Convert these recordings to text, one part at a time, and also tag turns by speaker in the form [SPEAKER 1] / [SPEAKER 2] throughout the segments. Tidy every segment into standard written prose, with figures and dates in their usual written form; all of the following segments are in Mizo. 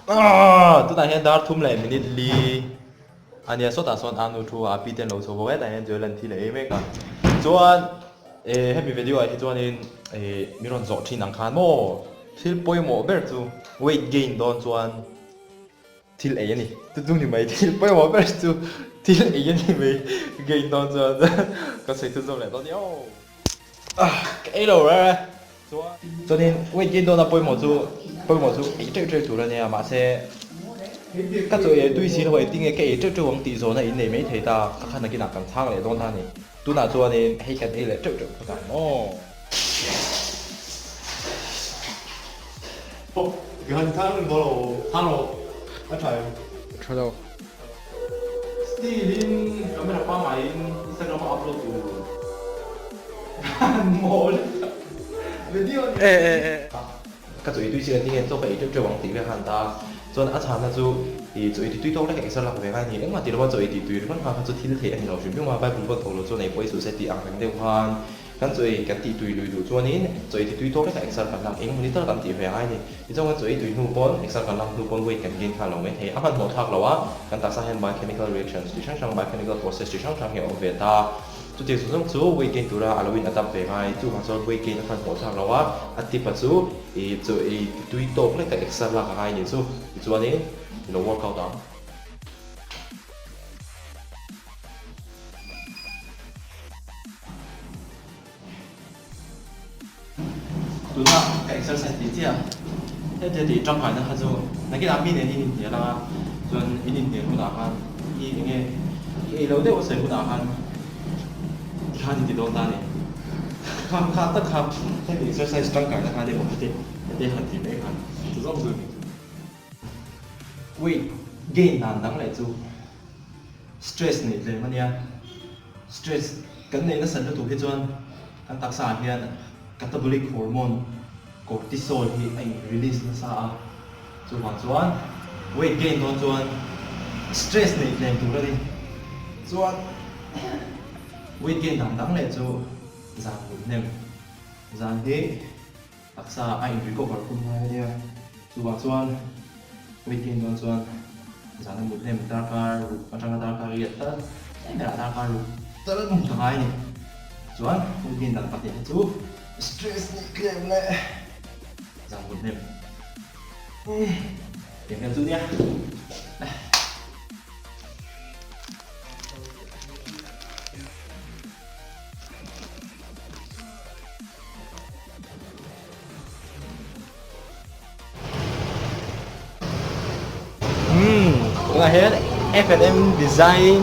[SPEAKER 1] Tunah hian dar thum leh minute li a nia sawtah sawn a nu thu a pi te an lo chho bawk hetah hian Joel an thi leh em mek a chuan eh hemi video ah hi chuanin eh min rawn zawh thin ang khan maw thil pawimawh ber chu weight gain dawn chuan thil ei a ni chu chu ni mai thil pawimawh ber chu thil ei a ni mai gain dawn chuan ka sawi chhunzawm leh dawn nia aw ka ei lo reng e. Chuanin weight gain dawna pawimawh chu pawimawh chu ei teuh teuh tur a nia mahse ka chaw ei tui si lo ei tinge ka ei teuh teuh ang tih zawhna in nei mai thei ta ka khan nakinah kan chhang leh dawn ta a ni tunah chuanin hei kan ei leh teuh teuh phawt ang maw.
[SPEAKER 2] Tha lo.
[SPEAKER 1] Steel in camera pangngai in Instagram a upload tur an mawl video ni ka chaw ei tui chiah tinge chaw ka ei teuh teuh ang tih vel khan ta chuan a chhanna chu i chaw ei ti tui tawk lek exer lak ve ngai ni engmah ti lova chaw ei ti tui ringawt kha chu thil theih a ni lo hrim hrim a Bible pawh tho lo chuan ei pawh i suh se tih ang reng deuh khan Kan chaw ei kan tih tui lui duh chuanin chaw ei ti tui tawk lekah exer kan lak eng emaw ni tal kan tih ve angai a ni. Tichuan kan chaw ei tui hnu pawn exer kan lak hnu pawn weight kan gain nghal lo mai thei. A hmanhmawh thlak lo a, kan taksa hian biochemical reactions chi hrang hrang, biochemical process chi hrang hrang hi a awm ve ta. Chutiang zawng zawng chu weight gain tura a lo in adapt ve ngai. Chuvang chuan weight gain a hmanhmawh thlak lo a, a tip a chu i chaw ei ti tui tawk lekah exer lak angai a nih chu. Tichuanin i lo workout ang. Tuna ka exercise tih chiah heti tih tangkaina kha chu nakinah mi nen in inhnial anga chuan in inhnial hunah khan i eng nge i ei lo deuh a sawi hunah khan tikhan in ti dawn ta a ni. Kha kha tak kha hemi exercise tangkaina kha nia maw heti heti han tih mai khan chu zawng chu a ni. Weight gain dan dang leh chu stress neih tlem a nia. Stress kan neih nasat lutuk hi chuan kan taksa ah hian catabolic hormone cortisol hi a in release nasa a, chuvang chuan weight gain dawn chuan stress neih tlem tur a ni. Chuan weight gain dan dang leh chu zan mut hnem zan hi. Taksa a in recover khum ngai a nia, chuvang chuan weight gain dawn chuan zan a mut hnem darkar ruk atanga darkar riat tal tlem berah darkar ruk tal mut a ngai a ni. Chuan weight gain dan pahnih kha chu stress nih tlem leh zan mut hnem eng vel chu nia. Tunah hian F&M Design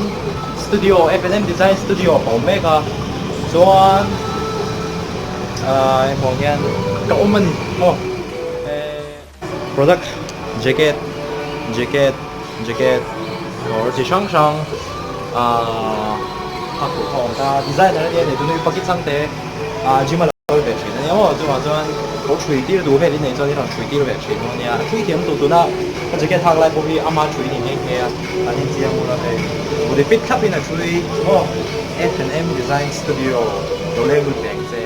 [SPEAKER 1] Studio F&M Design Studio a awm mek a chuan ahh heng vang hian ka awm a ni maw product jacket jacket jacket kawr chi hrang hrang ahh a kut a awm ta designer a nia ni tuna i changte ahh gym a lo kal ve thin a nia maw chuvang chuan kawr ṭhui tir duh vel i neih chuan i rawn ṭhui tir ve thin maw nia a ṭhui thiam tur tuna ka jacket hak lai pawh hi ama ṭhui ni nghe nghe a an inchiang ula hei body fit thlap in a ṭhui maw F and M design studio lo leng lut ve ang che.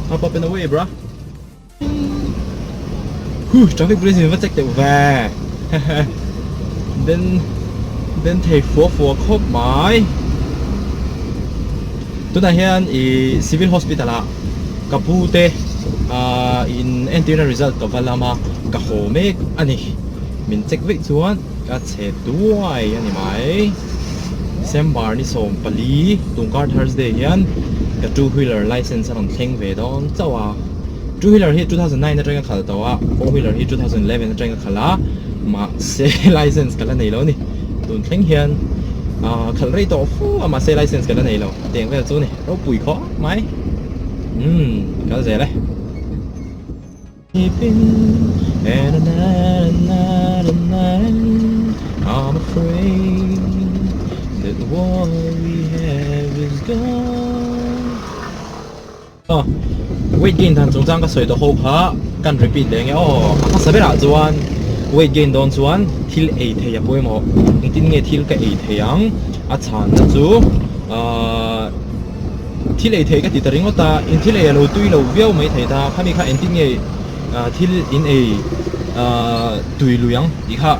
[SPEAKER 1] Hop up and away bruh. Huh, traffic police in va check deuh ve. Den den thei fua fua khawp mai. Tunah hian i civil hospital ah ka pu te ah in entirna result ka va lam a ka haw mek a ni. Min check veih chuan ka chhe duai a ni mai. December ni 14 tungkar Thursday hian ka two wheeler license a rawn thleng ve dawn chauh a. Two wheeler hi 2009 atanga khalh tawh a, four wheeler hi 2011 atanga khalh a, mahse license ka la nei lo a ni. Tun thleng hian khalh rei tawh fu a mahse license ka la nei lo. Tiang vel chu a ni ropui khawp mai. Umm kal zel e. I'm afraid that what we have is gone Weight gain dan chungchang ka sawi tawh ho kha kan repeat leh nge aw a hmasa berah chuan weight gain dawn chuan thil ei thei a pawimawh engtin nge thil ka ei thei ang a chhanna chu ahh. Thil ei thei ka ti ta ringawt a, in thil ei a lo tui lo viau mai thei ta, khami kha engtin nge thil in ei tui lui ang tih kha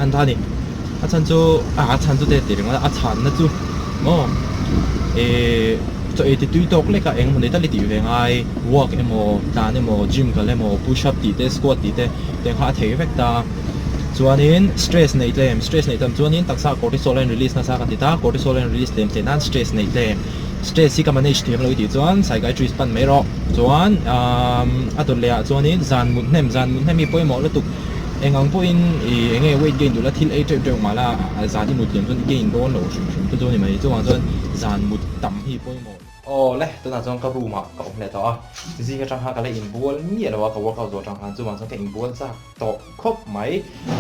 [SPEAKER 1] an ta a ni. A chhan chu a chhan chu te ti ringawt a, a chhanna chu maw chaw ei ti tui tawk lek a eng emaw ni tal i tih ve ngai, walk emaw, tlan emaw, gym kal emaw, push up tih te, squat tih te, tiang kha a thei vek ta. Chuanin stress neih tlem, stress neih tam chuanin taksa cortisol a in release nasa kan ti ta, cortisol a in release tlem theih nan stress neih tlem. Stress hi ka manage thiam lo i tih chuan psychiatrist pan mai rawh. Chuan a dawt leh ah chuanin zan mut hnem, zan mut hnem hi pawimawh lutuk. Eng ang pawhin i enge weight gain duh la thil ei teuh teuh mah la zan i mut liam chuan i gain dawn lo hrim hrim chu chu a ni mai. Chuvang chuan zan mut tam hi pawimawh. Aw le, tunah chuan ka room ah ka awm leh tawh a, zing atang khan ka la inbual miah lo a, ka workout zawh atang khan chuvang chuan ka inbual chak tawh khawp mai.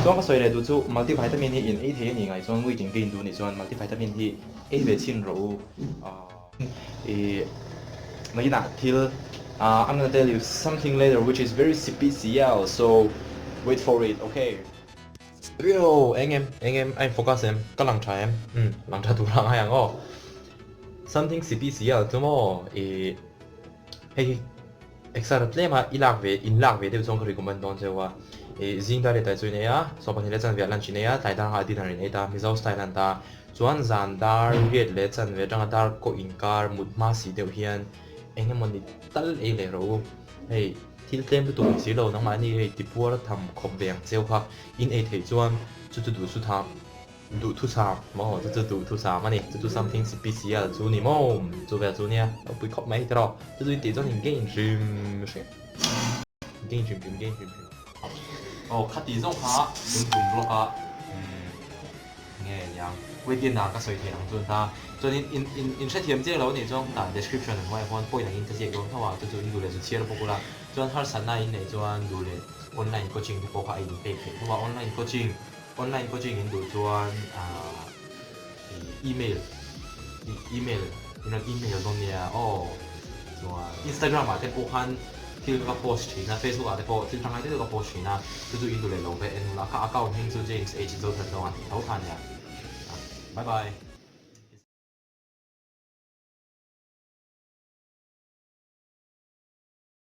[SPEAKER 1] Chuan ka sawi leh duh chu multivitamin hi in ei thei a nih ngaih chuan weight in gain duh a nih chuan multivitamin hi ei ve chhin rawh u. Ih nakinah thil I'm gonna tell you something later which is very sipicial so wait for it okay. Rio, eng em, eng em, a in focus em, ka lang tha em, umm, lang tha tur a ngai ang aw. Something sipicial chu maw i hei hi extra tlem a i lak ve, in lak ve deuh chuan ka recommend dawn cheu a. I zing dar leh tai chu in ei a, sawmpahnih leh chanve ah lunch in ei a, tlai dar nghah dinner in ei ta, Mizo style an ta. Chuan zan dar riat leh chanve atanga dar kaw inkar mut hma si deuh hian eng emaw ni tal ei leh rawh u. Hei thil tlem lutuk ni si lo, nangmahni hei tipuar tham khawp ve ang cheu kha in ei theih chuan chu chu duh thusam duh thusam maw chu chu duh thusam a ni, chu chu something sipisial chu ni maw chu vel chu nia lo pui khawp mai tiraw chu chu in tih chuan in gain hrim hrim gain hrim hrim gain hrim hrim. Aw khati zawng kha tun tum vlog a umm. Nge niang waiting dan ka sawi thei ang chuan ta chuanin in in in hrethiam chiang lo anih chuan khutah description an hnuaiah khuan point angin ka ziak dawn tho a chu chu in duh leh chu chhiar bawk ula chuan harsatna in neih chuan duh leh online coaching te pawh kha a in pek theih tho a online coaching online coaching in duh chuan ahh ih email ih email in rawn email dawn nia aw chuan instagram ah te pawh khan thil ka post thin a facebook ah te pawh thil thangai deuh deuh ka post thin a chu chu in duh leh lo ve en ula ka account hming chu James H Zothanzawng a tih tho kha ania bye bye.